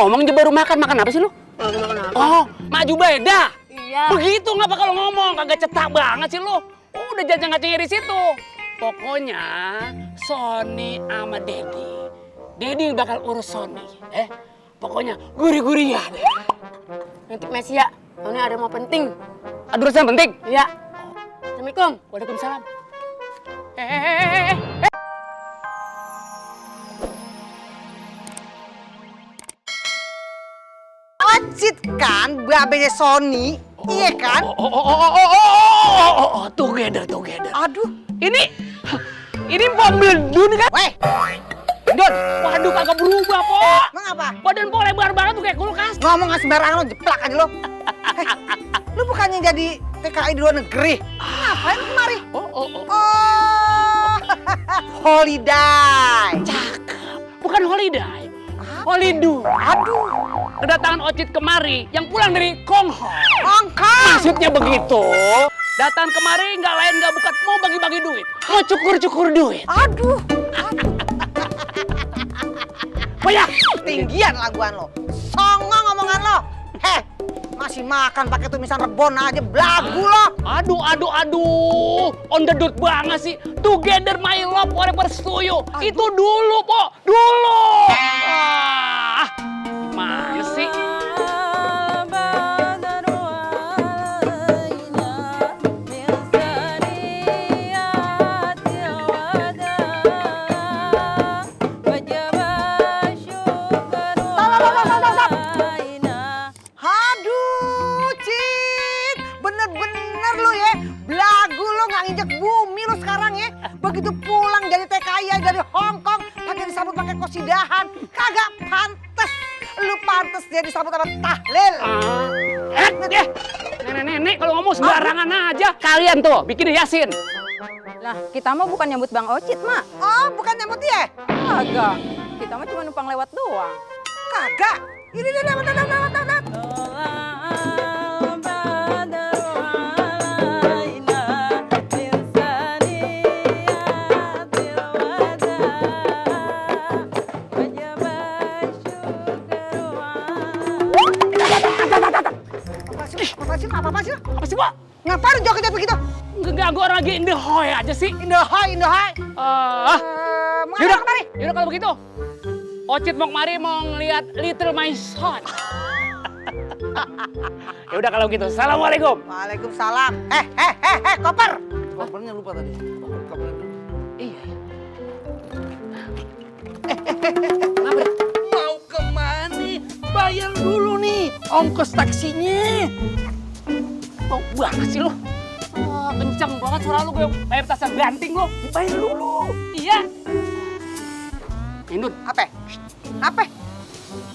ngomong aja baru makan. Makan apa sih lu? Makan apa? Oh, maju beda. Iya. Begitu ngapa kalau ngomong? Kagak cetak banget sih lu. Udah jajang-jajang di situ. Pokoknya Sony sama Dedi bakal urus Sony. Pokoknya gurih-gurian. Nanti Messi ya. Ini ada mau penting. Ada urusan penting? Iya. Assalamualaikum. Waalaikumsalam. Ocit kan, babenya Sony, iya kan? Together. Aduh, Ini Pom Beledun kan? weh, Don, waduh kagak berubah, Po. emang apa? Badan Po lebar banget tuh kayak kulkas. Ngomong nggak sembarangan lo, jeplak aja lo. Lu bukannya jadi TKI di luar negeri? Ngapain lu kemari? Oh, holiday. Cakep. Bukan holiday. Holidu. Aduh, Kedatangan Ocit kemari yang pulang dari Konghol. Hongkong. Maksudnya begitu. Datang kemari nggak lain nggak bukan mau bagi-bagi duit, mau cukur duit. Aduh, Banyak. tinggian laguan lo. Songong ngomongan lo. Heh, masih makan pakai tumisan rebon aja, belagu lo. Aduh. On the dot banget sih. Together my love forever to you. Itu dulu, Po. Dulu. Gimana sih? Aduh, Cit, bener-bener lu ya, belagu lu nggak nginjek bumi lu sekarang ya. Begitu pulang dari TKI dari Hongkong, pakai disambut pakai kosidahan, kagak pantes. Lu pantes dia disambut sama tahlil. Nenek-nenek kalau ngomong sembarangan aja. Kalian tuh bikin Yasin. Lah, kita mah bukan nyambut Bang Ocit, Mak. Oh, bukan nyambut dia? Kagak. Kita mah cuma numpang lewat doang. Kagak. Ini dia lewat. Apa sih? Apa sih, Pak? Ngapain joget begitu? Ngeganggu orang lagi in the hoy aja sih. Indohai. Mau Yaudah, kemari? yaudah kalau begitu. Ocit mau kemari mau ngeliat Little My Son. Yaudah kalau gitu. Assalamualaikum. Waalaikumsalam. Koper. Kopernya lupa tadi. Iya. Mau kemana? Bayar dulu nih ongkos taksinya. Mau banget sih lo. Kencang banget suara lu, gue bayar tasnya ganting lo. Bayar dulu. Iya. Indut, Apa?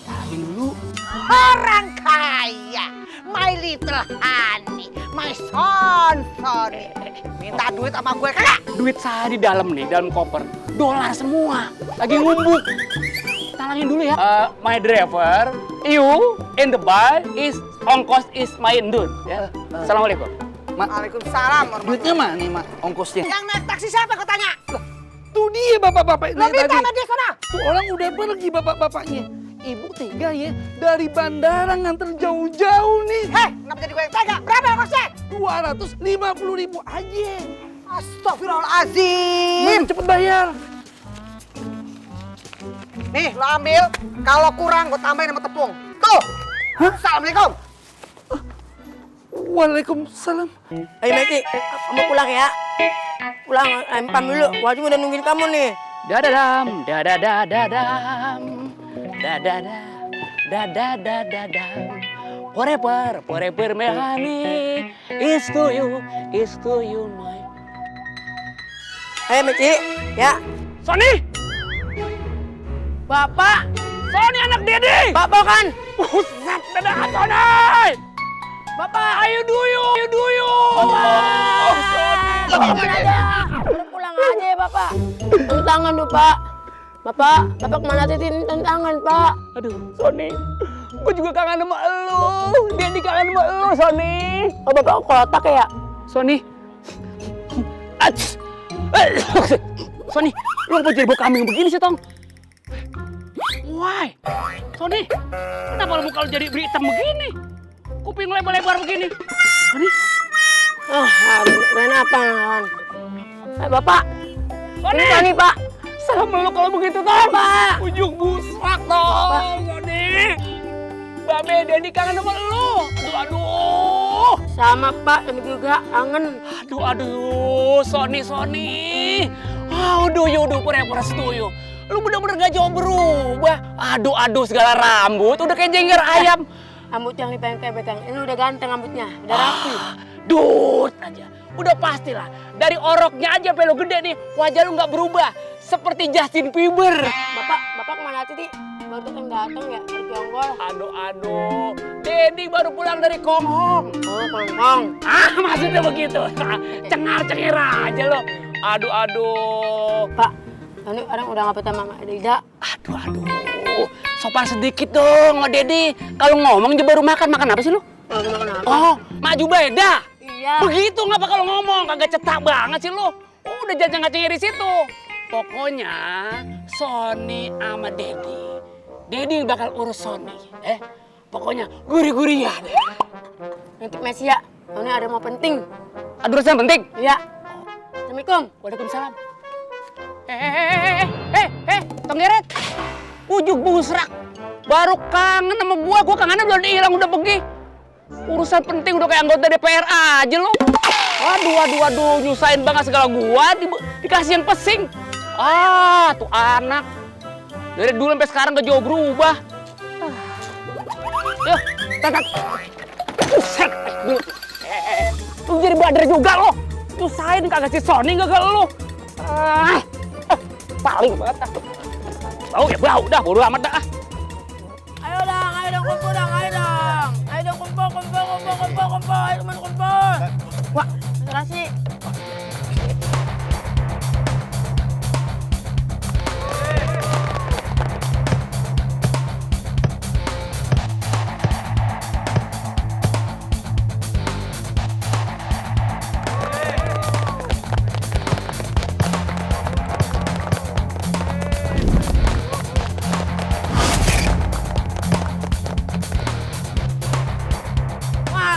talangin dulu. Orang kaya. My little honey. My son. Minta duit sama gue kagak? Duit saya di dalam nih, dalam koper. Dolar semua. Lagi ngumbuk. Talangin dulu ya. My driver, you in the bar is ongkos is my indut. Ya. Assalamualaikum. Waalaikumsalam. Duitnya mana nih, Mak? Ongkosnya. Yang naik taksi siapa kau tanya? Tuh dia bapak-bapak ini Lo minta tadi. sama dia sana. Tuh orang udah pergi bapak-bapaknya. Ibu tega ya, dari bandara nganter jauh-jauh nih. Kenapa jadi gue yang tega? Berapa ongkosnya? 250.000 aja. Astagfirullahaladzim. Cepet bayar. Nih, lo ambil. Kalau kurang, gue tambahin sama tepung. Tuh. Assalamualaikum. Waalaikumsalam. Ayo Messi, kamu pulang ya. Pulang, empam dulu. Wajib udah nungguin kamu nih. Dadadam, dadadadadam, dadadadadadam. Forever my honey, is to you my. Ayo Messi, ya. Sony, Bapak, Sony anak Dede. Bapak kan? Pusat dadakan Sony. Bapak, Ayo duyu. pulang aja ya Bapak. Tantangan tuh Pak. Bapak kemana titin tantangan Pak? Aduh, Sony, gue juga kangen sama elu. Dia kangen sama elu, Sony. Oh Bapak kotak ya? Sony, Sony, lu apa jadi bau kambing begini sih, Tong? Why? Sony, kenapa lu muka lu jadi hitam begini? Kuping lebar-lebar begini. Sony, Rena apa kan? Bapak. Sony, Ini Pak. sama lu kalau begitu tau. Pak. Ujung busrak dong, Sony. Babe, Denny kangen sama lu. Aduh. Sama Pak, ini juga kangen. Aduh, Sony. Aduh, pura-pura setuju. Lu bener-bener gak jauh berubah. Aduh, segala rambut udah kayak jengger ayam. Rambut yang dipengkebetang, ini udah ganteng rambutnya, udah rapi. Dut aja. Udah pastilah. Dari oroknya aja sampai lu gede nih, wajah lu gak berubah. Seperti Justin Bieber. Bapak kemana Titi? Baru datang ya, dari Tiongkok. Aduh. Denny baru pulang dari Konghong. Oh, Kongkong. Maksudnya begitu. Cengar-cengir aja lo. Aduh. Pak, ini orang udah ngapa sama Mak Dida. Aduh. Sopan sedikit dong, Mak Dedi. Kalau ngomong aja baru makan apa sih lu? Makan apa? Oh, maju beda. Iya. Begitu ngapa kalau ngomong? Kagak cetak banget sih lu. Udah jangan-jangan di situ. Pokoknya Sony sama Dedi bakal urus Sony. Pokoknya gurih-gurian. Nanti Messi ya, ini ada mau penting. Ada urusan penting? Iya. Assalamualaikum. Waalaikumsalam. Tenggeret. Ujung busrak. Baru kangen sama gua kangennya belum hilang udah pergi. Urusan penting udah kayak anggota DPR aja lo. Waduh, nyusahin banget segala gua dikasih yang pesing. Tuh anak. Dari dulu sampai sekarang gak jauh berubah. Yuk, tatat. Buset. Lu jadi badar juga lo. Nyusahin kagak si Sony gak lo. Paling banget. Bau ya bau dah, bodo amat dah. Ayo dong kumpul dong, ayo dong kumpul, ayo teman kumpul. Wah, terasi.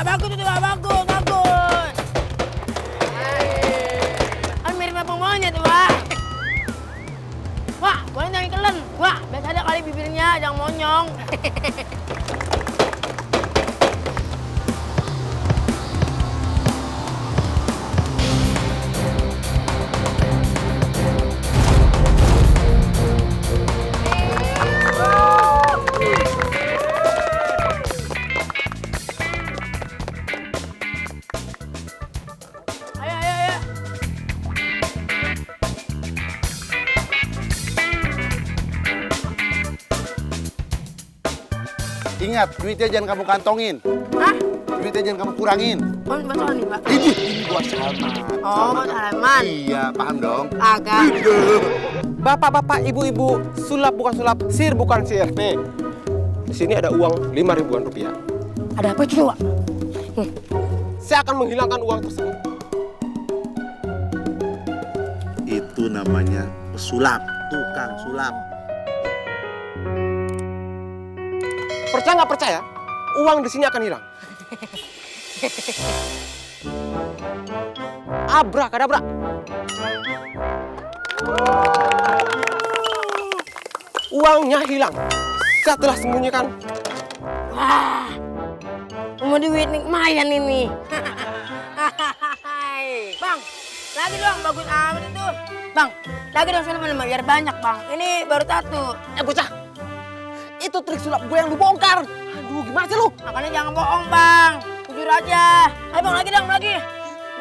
Bagus itu, bagus. Kan mirip abang monyet tuh, Pak. Wah, boleh jangan kelen. Wah, biasa ada kali bibirnya, jangan monyong. Ingat, duitnya jangan kamu kantongin. Hah? Duitnya jangan kamu kurangin. Betul nih, Pak. Ini buat Salman. Oh, buat Salman. Iya, paham dong. Agak. Bapak-bapak, ibu-ibu, sulap bukan sulap, sihir bukan sihir. Nih, di sini ada uang 5 ribuan rupiah. Ada apa itu, Pak? Saya akan menghilangkan uang tersebut. Itu namanya pesulap, tukang sulap. Percaya nggak percaya, uang di sini akan hilang. Abrakadabra. Uangnya hilang. Saya telah sembunyikan. Wah, mau duit nih lumayan ini. Bang, lagi dong, bagus amat itu. Bang, lagi dong sana biar banyak, Bang. Ini baru satu. Bocah, itu trik sulap gue yang lu bongkar. Aduh, gimana sih lu? Makanya jangan bohong, Bang. Jujur aja. Ayo, Bang, lagi.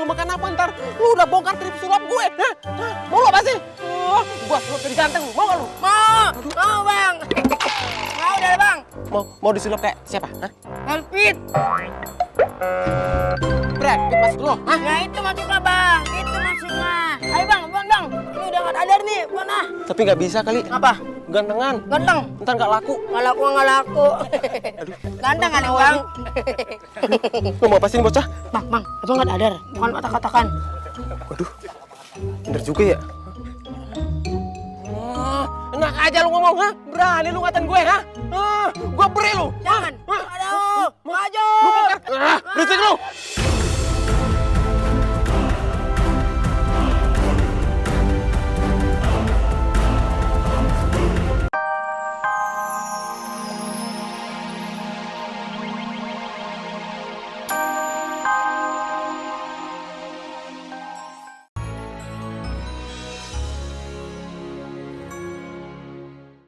Lu makan apa ntar? Lu udah bongkar trik sulap gue. Hah? Mau lu apa sih? Gua sulap jadi ganteng. Mau gak lu? Mau, Bang. Mau deh, Bang. Mau disulap kayak siapa? Hah? Helpit. Brad Pitt maksud lo? Hah? Ya itu maksudnya, Bang. Itu maksudnya. Ayo, Bang. Ini udah gak sadar nih, buan ah. Tapi nggak bisa kali. Apa? Gantengan. Ganteng. Ntar nggak laku. Nggak laku. Ganteng kali, Bang. Lu mau apa sih, bocah? Bang, abang nggak sadar. Bukan patah-katakan. Waduh, bener juga ya. Nah Enak aja lu ngomong, ha? Berani lu ngatain gue, ha? Gue beri lu. Jangan. Aduh, maju. Lu, berisik lu.